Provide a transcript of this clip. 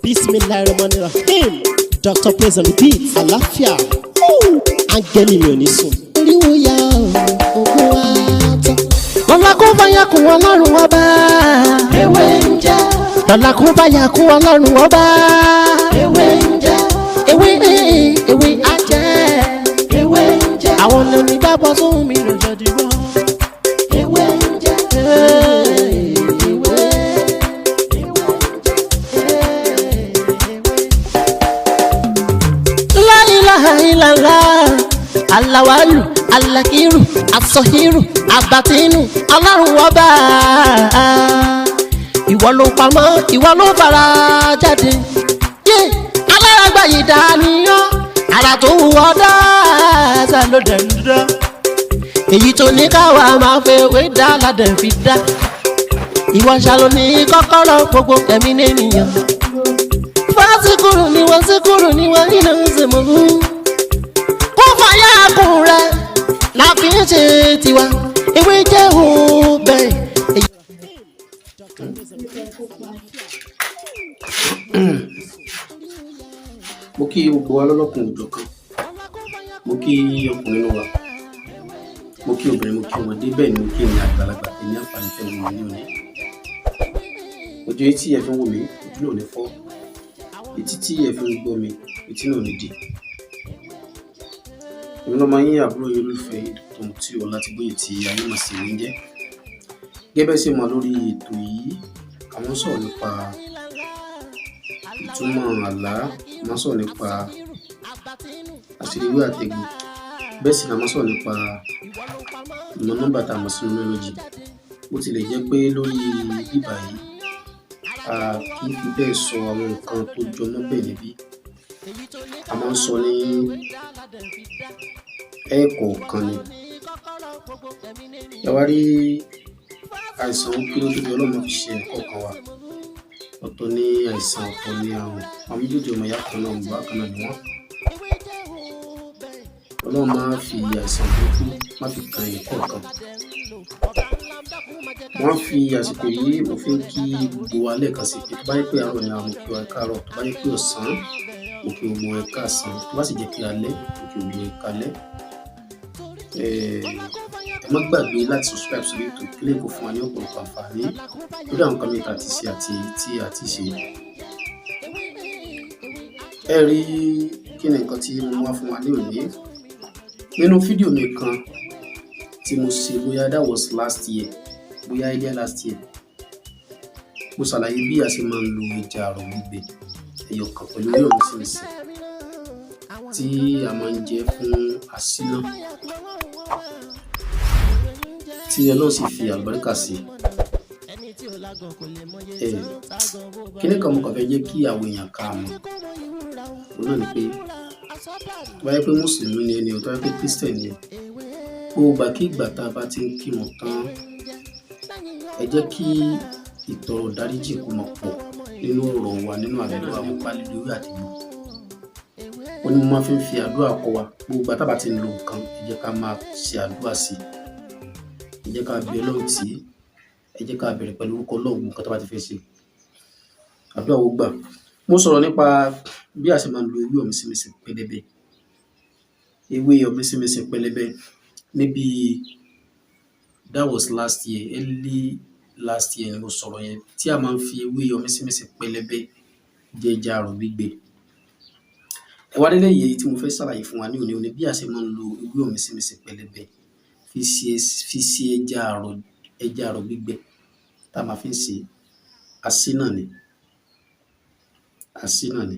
Bismillahirrahmanirrahim. Dr. Praise on the beat. Àlàáfíà. Áńgẹ́lì mi ò ní sùn. Oríwo ya ògùn wa tán. Lọ́la kó bá yà kún Ọlọ́run Ọba. Ewé ń jẹ́. Lọ́la kó bá yà kún Ọlọ́run Ọba. Ewé ń jẹ́. Ewé ewé ajẹ́. Ewé ń jẹ́. Àwọn onígbàgbọ́ sóhun mi ló jẹ́ dìbò. Ewé ń jẹ́. Ewé. La ilaha illallah. Alawalu, alakiru, asọhiru, abatinu, Ọlọ́run Ọba. Ìwọ ló pamọ́, ìwọ ló fara jáde. Yé, alárágbá yìí dániyàn, ara tó wù ọ́ dáadáa ló dẹ̀ ń dá. Èyí tó ní káwa máa fẹ́ wé dá ládẹ̀ fi dá. Ìwọ ṣàlò ní kọ́kọ́rọ́ gbogbo ẹ̀mí nìyẹn. Fásikúrú ni wọ́n síkúrú ni wọ́n nínú ìsìnkú. Kó fàyà kùn rẹ̀ la fi ń ṣe tiwa. Ewé jẹ́ òun bẹ́ẹ̀. Mo kí gbogbo wa lọ́lọ́kan òjọ̀kan. Mo kí ọkùnrin nínú wa, mo kí obìnrin, mo kí ọmọdé, bẹ́ẹ̀ ni mo kí ẹ̀yin àgbàlagbà tẹ́ ní àǹfààní tẹ́ wò mí ní òní. Ojú etí ẹ fi ń wò mí, ojú náà ò ní fọ́. Etí tí ẹ fi ń gbọ́ mi, etí náà ò ní dì. Èmi lọmọ yín, àbúrò yín, olólùfẹ́ yín, Dr. Mutiu Ọlátìbóyè tí ayé mọ̀ sí Ewé ń jẹ́. Gẹ́gẹ́ bẹ́ẹ̀ ṣe mọ̀, lórí ètò yìí, àwọn ń sọ̀rọ̀ nípa ìtumọ̀ àlá, máa ń sọ̀rọ̀ nípa àṣírí ewé àtegbò, bẹ́ẹ̀ sì ni a máa ń sọ̀rọ̀ nípa ìmọ̀ nọ́mbà tá a mọ̀ sí numerology. Bó tilẹ̀ jẹ́ pé lórí bíbà yìí, a kì í fi bẹ́ẹ̀ sọ àwọn nǹkan tó jọ mọ́ bẹ́ẹ̀ níbí. A máa ń sọ ní ẹ̀ẹ̀kọ̀ọ̀kan ni. Ẹ wá rí àìsàn ó kéré tóbi, Ọlọ́run má fi ṣe ẹnìkọ̀ọ̀kan wa. Ọ̀tọ̀ ni àìsàn, ọ̀tọ̀ ni àrùn. Àwọn méjèèjì, ọmọ ìyá kan náà, bàbá kan náà ni wọ́n. Ọlọ́run máa fi àìsàn burúkú má fi kan ẹnìkọ̀ọ̀kan. Wọ́n fi àsìkò yìí, mo fi ń kí gbogbo wa lẹ́ẹ̀kan sí pé tó bá jẹ́ pé àárọ̀ ni àwọn, mo kí wa ẹ káàárọ̀. Tó bá jẹ́ pé ọ̀sán, mo kí gbogbo ẹ káàsán. Tó bá sì jẹ́ pé alẹ́, mo kí gbogbo ẹ káalẹ́. Ẹ má gbàgbé láti subscribe sórí ètò kí lè kó fún wa ní ọ̀pọ̀lọpọ̀ àǹfààní lórí àwọn nǹkan mìíràn tí a ti ṣe àti èyí tí a ti ṣe. Ẹ rí, kí ni nǹkan tí mo mú wá fún wa ní òní? Nínú fídíò mi kan tí mo ṣe, bóyá that was last year, bóyá earlier last year, mo ṣàlàyé bí a ṣe máa ń lo ẹja àrọ̀ gbígbẹ ẹyọ kan pẹ̀lú ewé ọ̀mísìmísì tí a máa ń jẹ fún asíná, tí Ọlọ́run sì fi àlùbáríkà sí. Ẹ kíní kan mo kàn fẹ́ jẹ́ kí àwọn èèyàn ká mọ̀, òun náà ni pé tó bá jẹ́ pé mùsùlùmí ni ẹni o, tó bá jẹ́ pé Christian ni ẹ, gbogbo ìgbàkígbà tá a bá ti ń kírun tán, ẹ jẹ́ kí ìtọrọ ìdáríjì kó máa pọ̀ nínú ọ̀rọ̀ wa, nínú àdúrà nípa lílo ewé àtegbò. Ó ní mo máa fi ń fi àdúrà kọ́ wa. Gbogbo ìgbà tá a bá ti ń lo nǹkan, ẹ jẹ́ ká máa ṣe àdúrà sí i, ẹ jẹ́ ká bẹ Ọlọ́run tì í, ẹ jẹ́ ká bẹ̀rẹ̀ pẹ̀lú orúkọ Ọlọ́run. Nǹkan tá a bá ti fẹ́ ṣe, àdúrà ó gbà. Mo sọ̀rọ̀ nípa bí a ṣe máa ń lo ewé ọ̀mísìmísì pẹlẹbẹ, ewé ọ̀mísìmísì pẹlẹbẹ níbi. That was last year, early last year ni mo sọ̀rọ̀ yẹn, tí a máa ń fi ewé ọ̀mísìmísì pẹlẹbẹ jẹ ẹja àrọ̀ gbígbẹ. Ẹ wá lélẹ́yìí, èyí tí mo fẹ́ ṣàlàyé fún wa ní òní òní, bí a ṣe máa ń lo ewé ọ̀mísìmísì pẹlẹbẹ fi ṣe ẹja àrọ̀ gbígbẹ tá a máa fi ń ṣe asínà ni, asínà ni.